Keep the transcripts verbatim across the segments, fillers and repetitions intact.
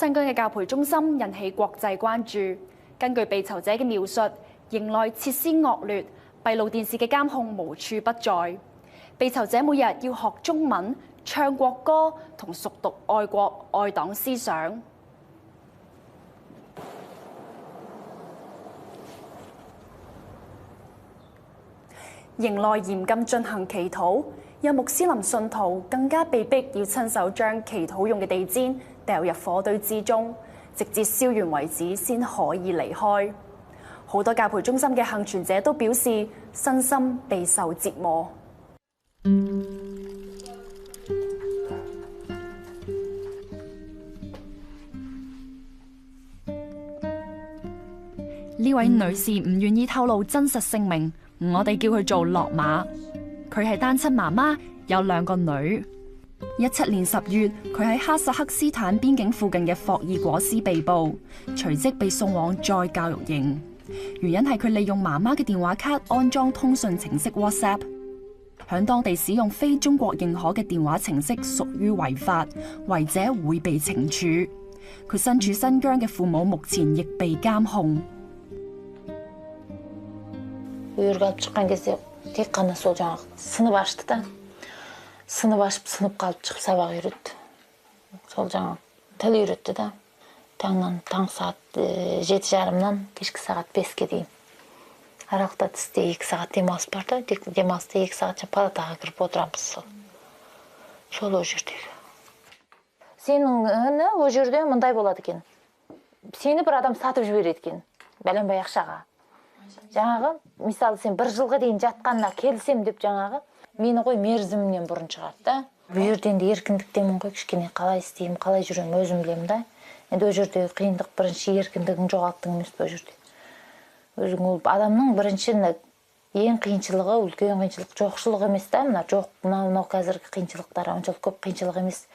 新疆嘅教培中心引起國際關注。根據被囚者嘅描述，營內設施惡劣，閉路電視嘅監控無處不在。被囚者每日要學中文、唱國歌同熟讀愛國愛黨思想。營內嚴禁進行祈禱，有穆斯林信徒更加被逼要親手將祈禱用嘅地氈掉入火堆之中，直至燒完為止先可以離開。好多教培中心嘅幸存者都表示身心備受折磨。呢位女士唔願意透露真實姓名，我哋叫佢做落馬。佢係單親媽媽，有兩個女。一七年十月，佢喺哈薩克斯坦邊境附近嘅霍爾果斯被捕，隨即被送往再教育營。原因係佢利用媽媽嘅電話卡安裝通訊程式 WhatsApp。 響當地使用非中國認可嘅電話程式屬於違法，違者會被懲處。佢身處新疆嘅父母目前亦被監控。Бу ерге алып чыккан кезде тек кана сол жанагы сынып ашты да. Сынып ашып, сынып калып чыгып сабак үйретти. Сол жанагы тил үйретти да. Таңнан, таң саат жети жарымнан кешке сағат беске дейін. Аралықта түсте екі сағат демалыс бар да, демалыста екі сағатша палатаға кіріп отырамыз сол. Сол ол жердегі. Сенің, ол жерде мындай болады екен. Сені бір адам сатып жібереді екен, бәленбай ақшаға. Жаңағы, мысалы, сен бір жылға дейін жатқанына келісем деп, жаңағы, мені ғой мерзімімнен бұрын шығарды да. Бұл жерде енді еркіндіктемін ғой, кішкене қалай істеймін, қалай жүремін, өзім білемін да. Енді ол жердегі қиындық, бірінші еркіндігін жоғалттың емес пе ол жерде? Өзің, ол адамның бірінші мына ең қиыншылығы, үлкен қиыншылық жоқшылық емес та, мына жоқ, мынау, мынау қазіргі қиыншылықтар оншалық көп қиыншылық емес.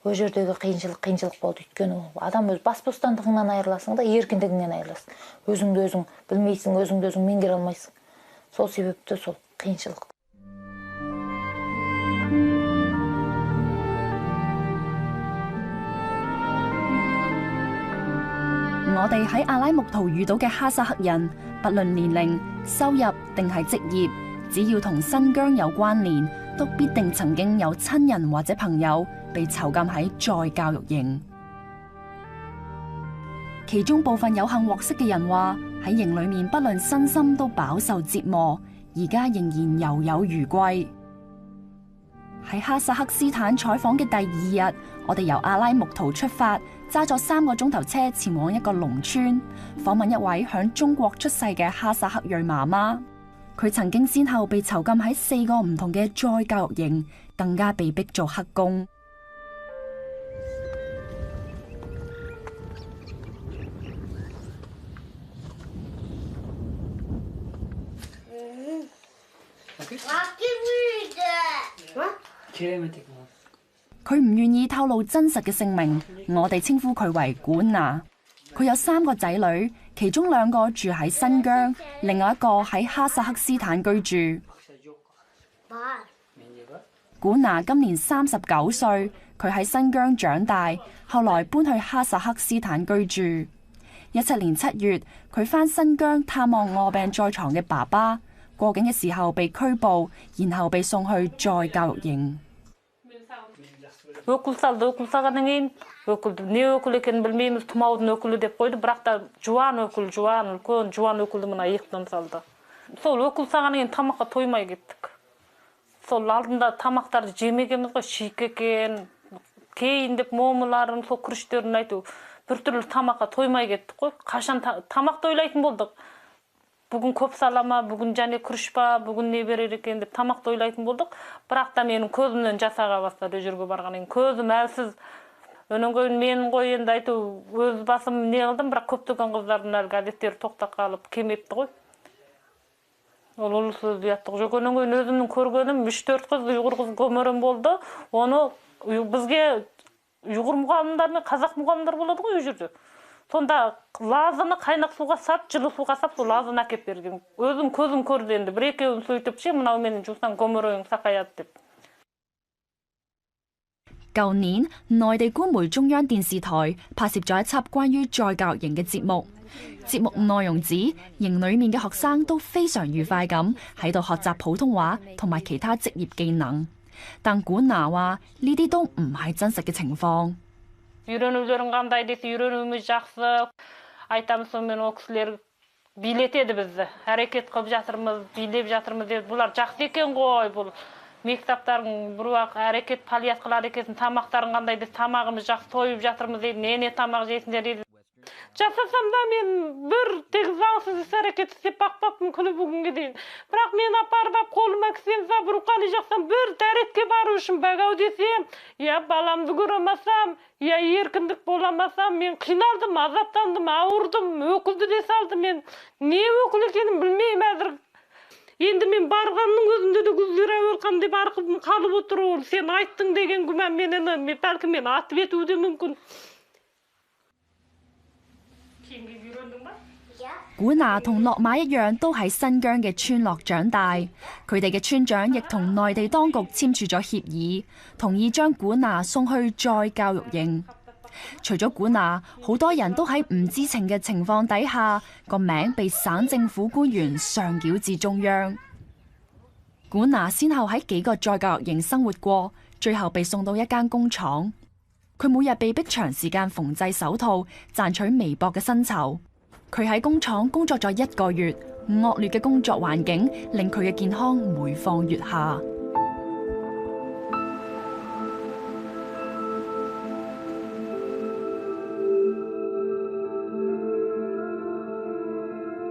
Ол жердегі қиыншылық қиыншылық болды, өйткені ол адам өз бас бостандығыңнан айырыласың да, еркіндігіңнен айырыласың. Өзіңді өзің білмейсің, өзіңді өзің меңгере алмайсың. Сол себепті сол қиыншылық. 我哋喺阿拉木圖遇到嘅哈薩克人，不論年齡、收入定係職業，只要同新疆有關聯，都必定曾經有親人或者朋友被囚禁喺再教育營。其中部分有幸獲釋嘅人話，喺營裏面不論身心都飽受折磨，而家仍然猶有餘悸。喺哈薩克斯坦採訪嘅第二日，我哋由阿拉木圖出發，揸咗三個鐘頭車前往一個農村，訪問一位響中國出世嘅哈薩克裔媽媽。佢曾經先後被囚禁喺四個唔同嘅再教育營，更加被逼做黑工。 佢唔願意透露真實嘅姓名，我哋稱呼佢為古娜。佢有三個仔女，其中兩個住喺新疆，另外一個喺哈薩克斯坦居住。古娜今年三十九歲，佢喺新疆長大，後來搬去哈薩克斯坦居住。一七年七月，佢返新疆探望臥病在床嘅爸爸，過境嘅時候被拘捕，然後被送去再教育營。 Өкіл салды, өкіл салғаннан кейін, өкілді, не өкіл екенін білмейміз, тұмаудың өкілі деп қойды, бірақ та жуан өкіл, жуан, үлкен жуан өкілді мына иықтан салды. Сол өкіл салғаннан кейін тамаққа тоймай кеттік. Сол алдында тамақтарды жемегенбіз ғой, шикі екен, кейін деп момыларын, сол күріштерін әйтеу, біртүрлі тамаққа тоймай кеттік қой. Қашан та-, тамақты ойлайтын болдық. Бүгін көп сала ма, бүгін және күріш па, бүгін не берер екен деп тамақты ойлайтын болдық. Бірақ та менің көзімнен жас аға бастады, ол жерге барғаннан кейін көзім әлсіз. Онан кейін мен ғой енді әйтеу өз басым не қылдым, бірақ көптеген қыздардың әлгі әдеттері тоқтап қалып келмепті ғой. Ол ұлы сөзді ұяттық жоқ. Онан кейін өзімнің көргенім үш-төрт қыз, ұйғыр қыз гоморрой болды. Оны ұй-, бізге ұйғыр мұғалімдер мен қазақ мұғалімдер болады ғой ол жерде. Сонда лазыны қайнақ суға сап, жылы суға сап, сол лазыны әкеп берген. Өзім көзім көрді енді. Бір-екеуін сөйтіп ше, мынау менен жусаң гоморройың сақаяды деп. 舊年，內地官媒中央電視台拍攝咗一輯關於再教育營嘅節目。節目內容指，營裏面嘅學生都非常愉快咁喺度學習普通話同埋其他職業技能。但管娜話，呢啲都唔係真實嘅情況。 Үйренулерің қандай десе, үйренуіміз жақсы. Айтамыз, сонымен ол кісілер билетеді бізді. Әрекет қылып жатырмыз, билеп жатырмыз деп. Бұлар жақсы екен ғой, бұл мектептарың бір уақыт әрекет, палият қылады екенсің, тамақтарың қандай десе, тамағымыз жақсы, тойып жатырмыз дейді. Не не тамақ жейсіңдер дейді. Жасасам да, мен бір тек заңсыз іс әрекет істеп бақпаппын күні бүгінге дейін. Бірақ мен апарып ап қолыма кісен салып, рухани жақтан бір дәретке бару үшін бәгәу десем, я баламды көре алмасам, я еркіндік бола алмасам, мен қиналдым, азаптандым, ауырдым, өкілді де салды. Мен не өкіл екенін білмеймін әзір. Енді мен барғанның өзінде де гүлзира өлған деп арқылым қалып отыр. Ол сен айттың деген күмән мені, мен бәлкім мені атып етуі де мүмкін. 古娜同諾瑪一樣，都喺新疆嘅村落長大。佢哋嘅村長亦同內地當局簽署咗協議，同意將古娜送去再教育營。除咗古娜，好多人都喺唔知情嘅情況底下，個名被省政府官員上繳至中央。古娜先後喺幾個再教育營生活過，最後被送到一間工廠。 佢每日被迫長時間縫製手套，賺取微薄嘅薪酬。佢喺工廠工作咗一個月，惡劣嘅工作環境令佢嘅健康每況愈下。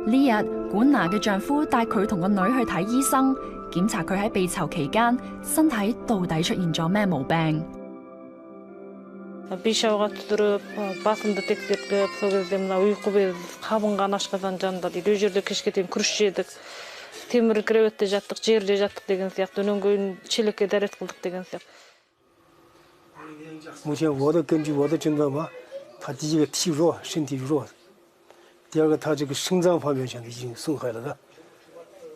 呢日，管娜嘅丈夫帶佢同個女去睇醫生，檢查佢喺被囚期間身體到底出現咗咩毛病。 Бес ауға түсіріп, басымды тексертіп, сол кезде мына ұйқы без қабынған ашқазан жанында дейді. Ол жерде кешке дейін күріш жедік. Темір креветте жаттық, жерде жаттық деген сияқты. Онан кейін шелекке дәрет қылдық деген сияқты. 目前我的根据我的诊断嘛，他第一个体弱，身体弱，第二个他这个肾脏方面现在已经损害了的，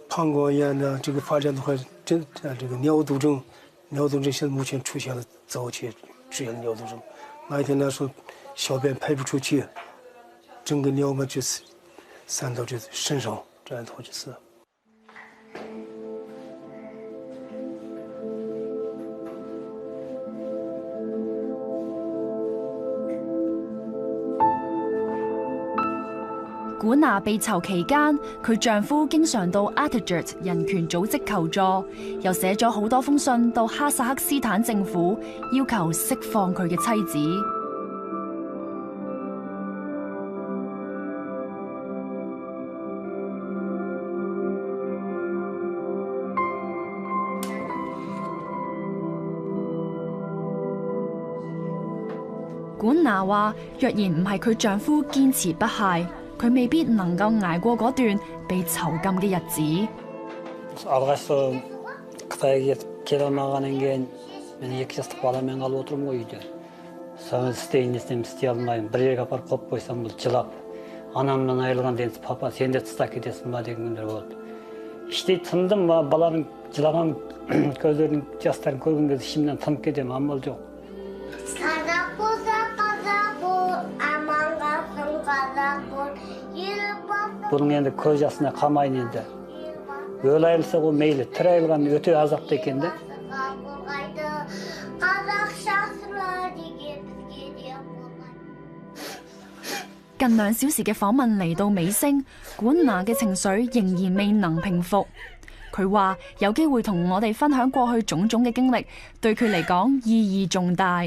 膀胱炎呢，这个发展都快这这个尿毒症，尿毒症现在目前出现了早期出现了尿毒症，那一天来说小便排不出去，整个尿嘛就是散到这身上，这样的话就是。 管娜被囚期間，佢丈夫經常到 Atajurt 人權組織求助，又寫咗好多封信到哈薩克斯坦政府，要求釋放佢嘅妻子。 管娜話：若然唔係佢丈夫堅持不懈，佢未必能夠捱過嗰段被囚禁嘅日子。 ئالغاچ سو خىتايغا كېتىپ كېلەلمەيدىغاندىن كېيىن، مەن ئىككى ياشلىق بالام مەن قالىپ ئولتۇرۇپمۇ ئۆيدە. سەن ئىستەيمىسەن ئىستىيەلمەيمەن، بىر يەرگە ئاپىرىپ قويۇپ قويسام بولدى، چىلاپ. ئانامدىن ئايرىلغاندىن كېيىن، پاپا سەندە تۇتاكى دېسىملا دېگەن كۈنلىرى بولدى. ئىشتىن تىندىم، بالامنىڭ جىلىغان كۆزلىرىنىڭ ياشلىرىنى كۆرگەن كۈندە ئىچىمدىن تىنىپ كەتتىم، ئامال يوق. قازاق بولسا قازاق بول، ئامان قالسۇن قازاق بول. يېرىم بولسۇن. بۇنىڭ ئەمدى كۆز ياشىنى قاماينى ئەمدى. ئۆلەيلىسە ئۇ مەيلى، تىرەيلىغان ئۆتە ئازابتا ئىكەندە. قازاق شاھلار دېگەن بىزگە دېگەن بولغان. 近兩小時嘅訪問嚟到尾聲，管娜嘅情緒仍然未能平復。佢話有機會同我哋分享過去種種嘅經歷，對佢嚟講意義重大。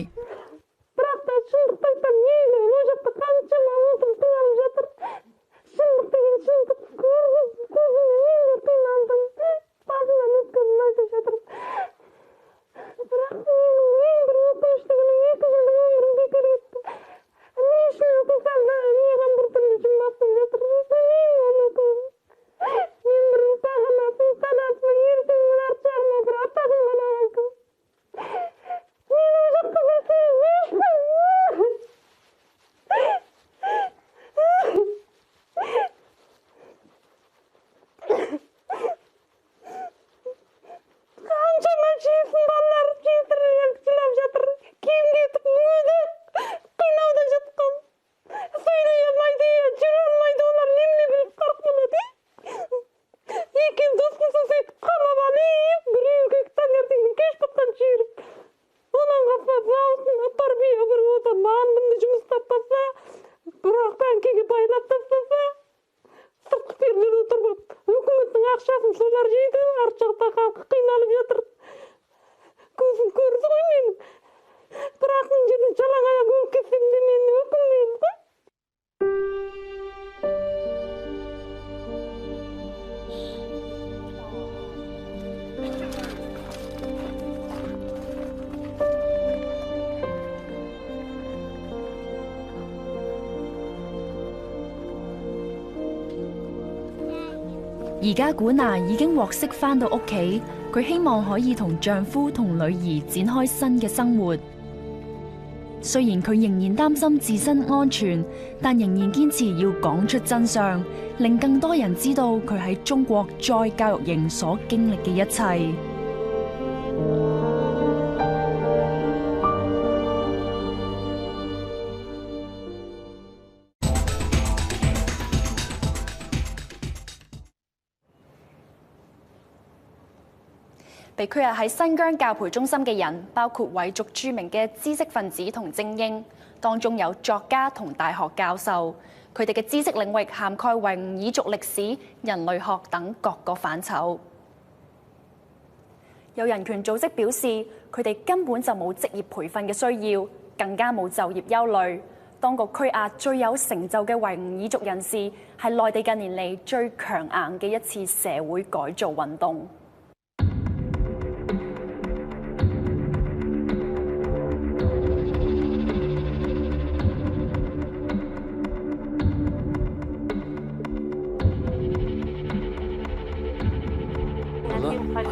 بىراق، شۇنداق ئېيتسام، مەيلى، ئۇ ياقتا قانچىلىك ئوغلۇم قىينىلىپ ياتىدۇ. شۇنداق دېگەن، شۇنداق كۆزۈمنى يۇمۇپ قىينالدىم. بازىلارنى ئۆتكۈزمەي ياشىدىم. بىراق، مېنىڭ ئەڭ بىر ئۆكۈنۈشلۈكىنى، ئىككى يىلدىن ئون بىر بىكار كەتتى. نېمە ئىشنى قىلسام، مېنىڭ بىر تۈرلۈك جىمماقتىن ياتىدۇ. مەن بىر ئىنسانغا ناسىپ قالاتمۇ، يۈرىكىمنى ئارچاغمۇ بىر ئاتاغىمغا ئالدىم. سۇلار يەيدۇ، ئارقا چاقتا خەلق قىينىلىپ ياتىدۇ. كۆزۈم كۆردى غوي مېنى. بىراق، جېنىم چالاڭ ئاياغ بولۇپ كەتسەم دە، مېنى ئۆكۈنمەيدۇ.而家古娜已經獲釋返到屋企，佢希望可以同丈夫同女兒展開新嘅生活。雖然佢仍然擔心自身安全，但仍然堅持要講出真相，令更多人知道佢喺中國再教育營所經歷嘅一切。被拘押喺新疆教培中心嘅人，包括維族著名嘅知識分子同精英，當中有作家同大學教授。佢哋嘅知識領域涵蓋維吾爾族歷史、人類學等各個範疇。有人權組織表示，佢哋根本就冇職業培訓嘅需要，更加冇就業憂慮。當局拘押最有成就嘅維吾爾族人士，係內地近年嚟最強硬嘅一次社會改造運動。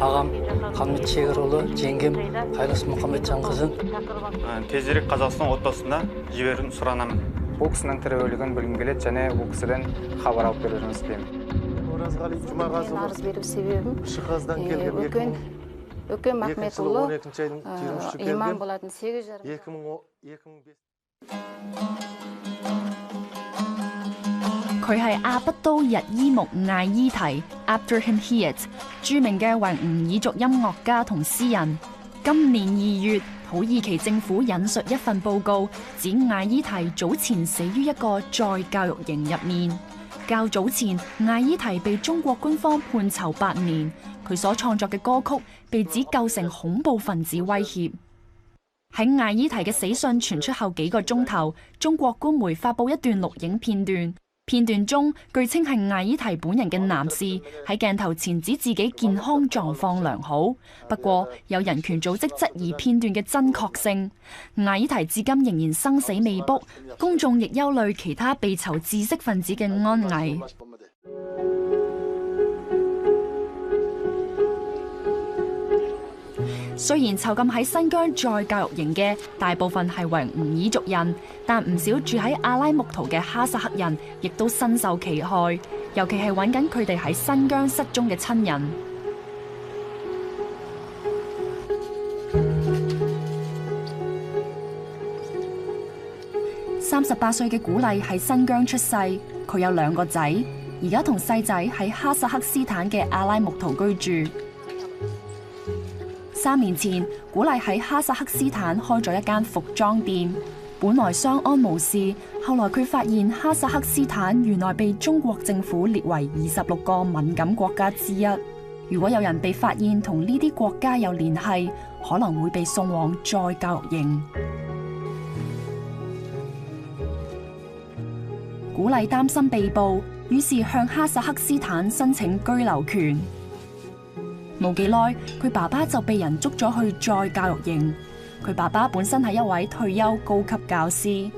ئاغام قانمىچى شېگىر ئۇلى، جېڭگىم قايلىس مۇخەممەتجان قىزىم. Tezirek Qazaqstan otbasına jiberuv soranam. بۇ كىشىنىڭ تىرىكلىكىنى بىلگۈم كېلىدۇ، يەنى بۇ كىشىدىن خەۋەر ئاپ بېرىشىڭىزنى تىلەيمەن. ئورازغالى جۇماغازى نارىز بېرىپ سېۋىيم. شىخازدان كەلگەن ئۆكۈن، ئۆكۈن مەخمەت ئۇلى، ئون ئىككىنچى ئاينىڭ يىگىرمە ئۈچى كۈنى ئىمام كەلگەن. بولاتتىن سېكىز يېرىم. ئىككى مىڭ ئون، ئىككى مىڭ بەش.佢係阿不都日伊木艾伊提 Abdurhim Hiyat，著名嘅維吾爾族音樂家同詩人。今年二月，土耳其政府引述一份報告，指艾伊提早前死於一個再教育營入面。較早前，艾伊提被中國官方判囚八年，佢所創作嘅歌曲被指構成恐怖分子威脅。喺艾伊提嘅死訊傳出後幾個鐘頭，中國官媒發布一段錄影片段。片段中，據稱係艾伊提本人嘅男士喺鏡頭前指自己健康狀況良好。不過，有人權組織質疑片段嘅真確性。艾伊提至今仍然生死未卜，公眾亦憂慮其他被囚知識分子嘅安危。 雖然囚禁喺新疆再教育營嘅大部分係維吾爾族人，但唔少住喺阿拉木圖嘅哈薩克人亦都身受其害，尤其係揾緊佢哋喺新疆失蹤嘅親人。 三十八歲嘅古麗喺新疆出世，佢有兩個仔，而家同細仔喺哈薩克斯坦嘅阿拉木圖居住。三年前，古麗喺哈薩克斯坦開咗一間服裝店，本來相安無事，後來佢發現哈薩克斯坦原來被中國政府列為二十六個敏感國家之一。如果有人被發現同呢啲國家有聯繫，可能會被送往再教育營。古麗擔心被捕，於是向哈薩克斯坦申請居留權。冇幾耐，佢爸爸就被人捉咗去再教育營。佢爸爸本身係一位退休高級教師。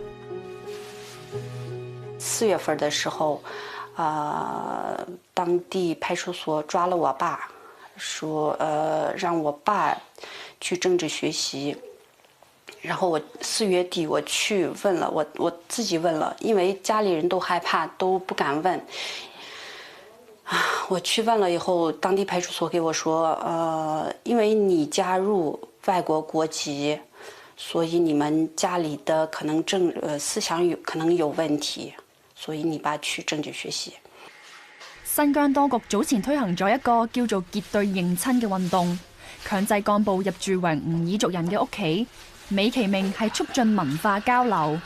四月份的时候，啊、当地派出所抓了我爸，说呃让我爸去政治学习。然后我四月底我去问了，我我自己问了，因为家里人都害怕，都不敢问。啊，我去问了以后，当地派出所给我说，呃，因为你加入外国国籍，所以你们家里的可能政呃思想有可能有问题。 所以你爸去政治学习。新疆當局早前推行咗一個叫做結對認親嘅運動，強制幹部入住維吾爾族人嘅屋企，美其名係促進文化交流。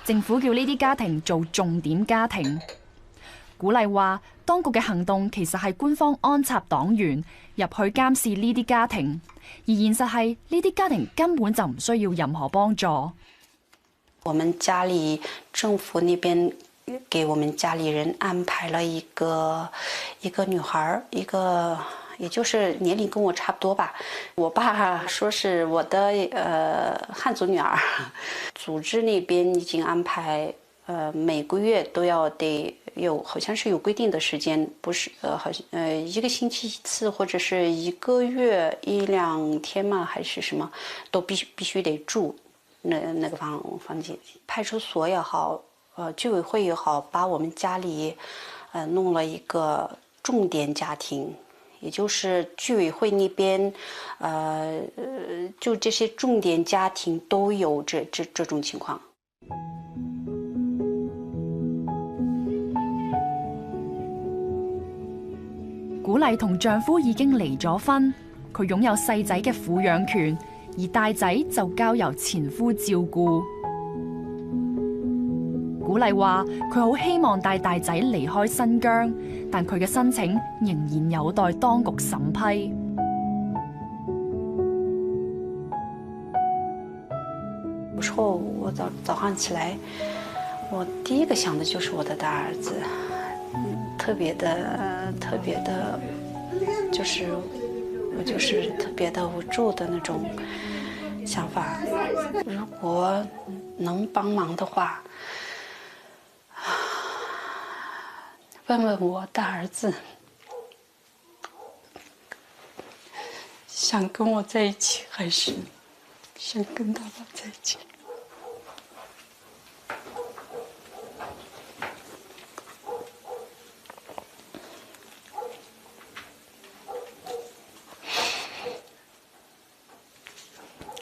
政府叫呢啲家庭做重點家庭。古麗話，當局嘅行動其實係官方安插黨員入去監視呢啲家庭，而現實係呢啲家庭根本就唔需要任何幫助。我们家里政府那边给我们家里人安排了一个一个女孩儿，一个也就是年龄跟我差不多吧。我爸说是我的呃汉族女儿，组织那边已经安排呃每个月都要得有，好像是有规定的时间，不是呃好像呃一个星期一次或者是一个月一两天吗？还是什么，都必须必须得住。那那个房房间，派出所也好，呃，居委会也好，把我们家里呃弄了一个重点家庭，也就是居委会那边，呃，呃就这些重点家庭都有这这这种情况。古麗同丈夫已經離咗婚，佢擁有細仔嘅撫養權，而大仔就交由前夫照顧。古麗話：佢好希望帶大仔離開新疆，但佢嘅申請仍然有待當局審批。有时候我早早上起来，我第一个想的就是我的大儿子，特别的特别的，就是我就是特别的无助的那种想法。如果能帮忙的话，问问我大儿子，想跟我在一起还是想跟他爸在一起？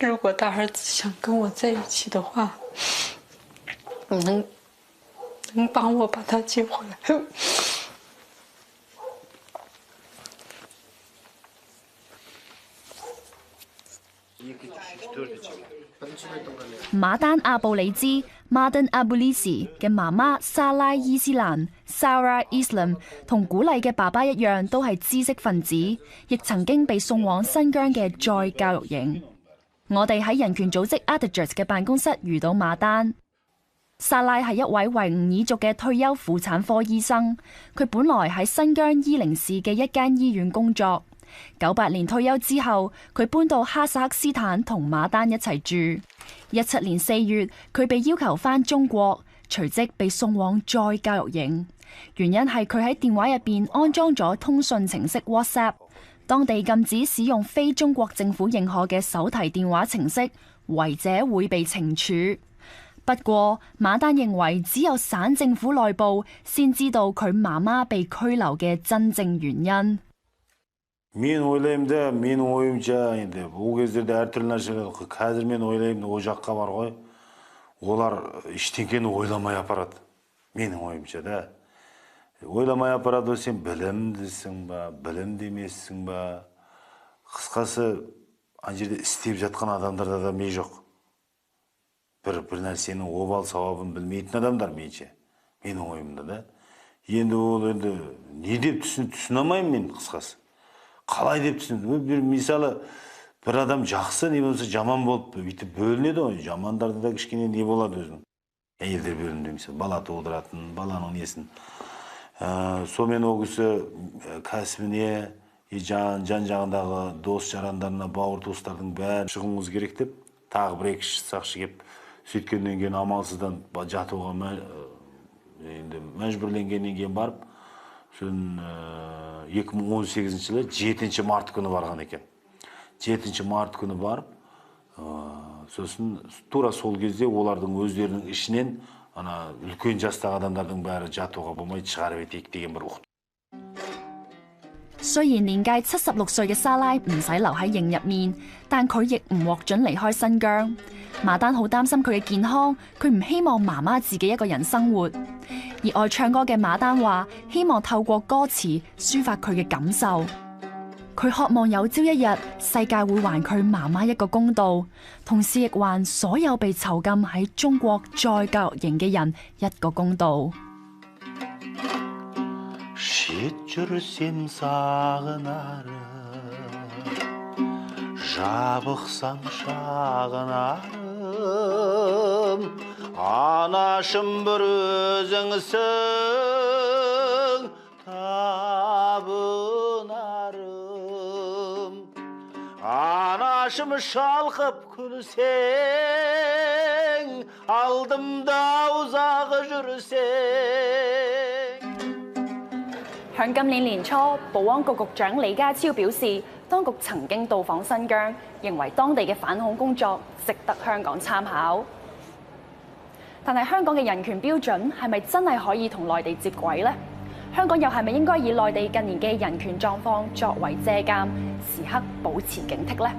如果大儿子想跟我在一起的话，能能帮我把他接回来。馬丹阿布里茲 Madan Abulisi 嘅媽媽莎拉伊斯蘭 Sarah Islam 同古麗嘅爸爸一樣，都係知識分子，亦曾經被送往新疆嘅再教育營。我哋喺人權組織 Atajus 嘅辦公室遇到馬丹。薩拉係一位維吾爾族嘅退休婦產科醫生，佢本來喺新疆伊寧市嘅一間醫院工作。九八年退休之後，佢搬到哈薩克斯坦同馬丹一齊住。一七年四月，佢被要求返中國，隨即被送往再教育營。原因係佢喺電話入邊安裝咗通訊程式 WhatsApp，當地禁止使用非中國政府認可嘅手提電話程式，違者會被懲處。不過，馬丹認為只有省政府內部先知道佢媽媽被拘留嘅真正原因。 Men o'ylayman-da, mening o'yimcha, endi u kezlerde har turli narsalar, hozir men o'ylayman, o jaqqa bor g'oy, ular hech narsani o'ylamay aparadi. Mening o'yimcha-da. O'ylamay aparadi, sen bilim desang ba, bilim demaysan ba. Qisqasi, ana yerda istep yotgan odamlarda da mi yo'q. Bir bir narsani obal savobini bilmaydigan odamlar menimcha. Mening o'yimda-da. Endi u endi ne deb tushun tushunolmayman men qisqasi. Qalay deb tushun bir misoli bir odam yaxshi ne bo'lmasa yomon bo'lib bitib bo'linadi u. Yomonlarda kichkina ne bo'ladi o'zini. Ayollar bo'lindi misol bala tug'diradi, balaning nesin. So'men u kishi kasbini jan jan jag'idagi do'st jarandarni bovur do'stlarning bari chiqishingiz kerak deb tag'i bir ikki saqchi kelib сөйткеннен keyin amalsizdan jatoga endi majburlangandan keyin borib so'ng ikki ming o'n sakkizinchi yili yetinchi mart kuni borgan ekan. Yetinchi mart kuni borib, so'ng тура сол кезде олардың өздерінің ішінен ана үлкен жастағы адамдардың бәрі jatoga bo'lmay chiqarib etейік деген bir uqdırma. 雖然年屆七十六歲嘅莎拉唔使留喺營入面，但佢亦唔獲准離開新疆。馬丹好擔心佢嘅健康，佢唔希望媽媽自己一個人生活。熱愛唱歌嘅馬丹話，希望透過歌詞抒發佢嘅感受。佢渴望有朝一日世界會還佢媽媽一個公道，同時亦還所有被囚禁喺中國再教育營嘅人一個公道。كەچۈرسەم ساغىنارىم، ژاۋۇقسام شاغىنارىم، ئاناشىم بىر ئۆزۈڭسەن تابىنارىم. ئاناشىم شالقىپ كۈلسەڭ، ئالدىمدا ئۇزاق يۈرسەڭ. 響今年年初，保安局局長李家超表示，當局曾經到訪新疆，認為當地嘅反恐工作值得香港參考。但係香港嘅人權標準係咪真係可以同內地接軌呢？香港又係咪應該以內地近年嘅人權狀況作為借鑑，時刻保持警惕呢？